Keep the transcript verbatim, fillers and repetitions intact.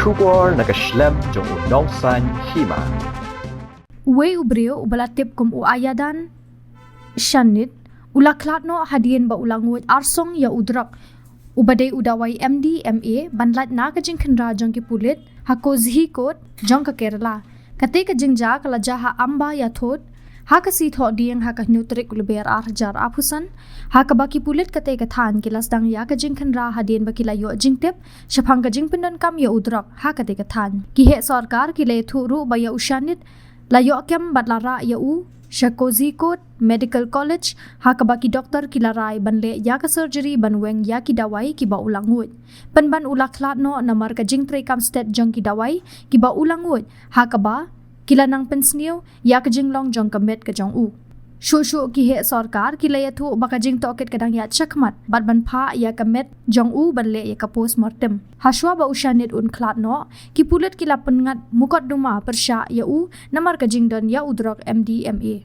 Khubor na ka shlem jong u Nongsaiñ Hima. Uwei u briew uba la tip kum u Ayadan Shanit u la khlad noh hadien ba u la nguid arsong ïa u drok uba dei u dawai M D M A ban lait na ka jingkhynra jong ki pulit ha Kozhikode jong ka Kerala. Kata ka jingjia ka la jia ha Amba Yathod ha ka sngi Thohdieng ha ka hynñiew tarik u Lber ar hajar arphew san, ha kaba ki pulit kata ka thaiñ ki la sdang ïa ka jingkhynra hadien ba ki la ïoh jingtip shaphang ka jingpyndonkam ïa u drok ha kata ka thaiñ. Ki heh sorkar ki la ïathuh ruh ba ïa u Shanit la ïoh kem bad la rah ïa u sha Kozhikode Medical College, ha kaba ki doktor ki la rai ban leh ïa ka surgery ban weng ïa ki dawai kiba u la nguid. Pynban u la khlad noh namar ka jingtreikam stet jong ki dawai kiba u la nguid, ha kaba ki la nang pynsniew ïa ka jinglong jong ka met ka jong u. Shuh shuh ki heh sorkar ki la ïathuh ba ka jingtohkit ka dang ïaid shakhmat bad ban phah ïa ka met jong u ban leh ïa ka postmortem. Hashwa ba u Shanit un khlad noh, ki pulit ki la pynngat mukotduma pyrshah ïa u namar ka jingdon ïa u drok M D M A.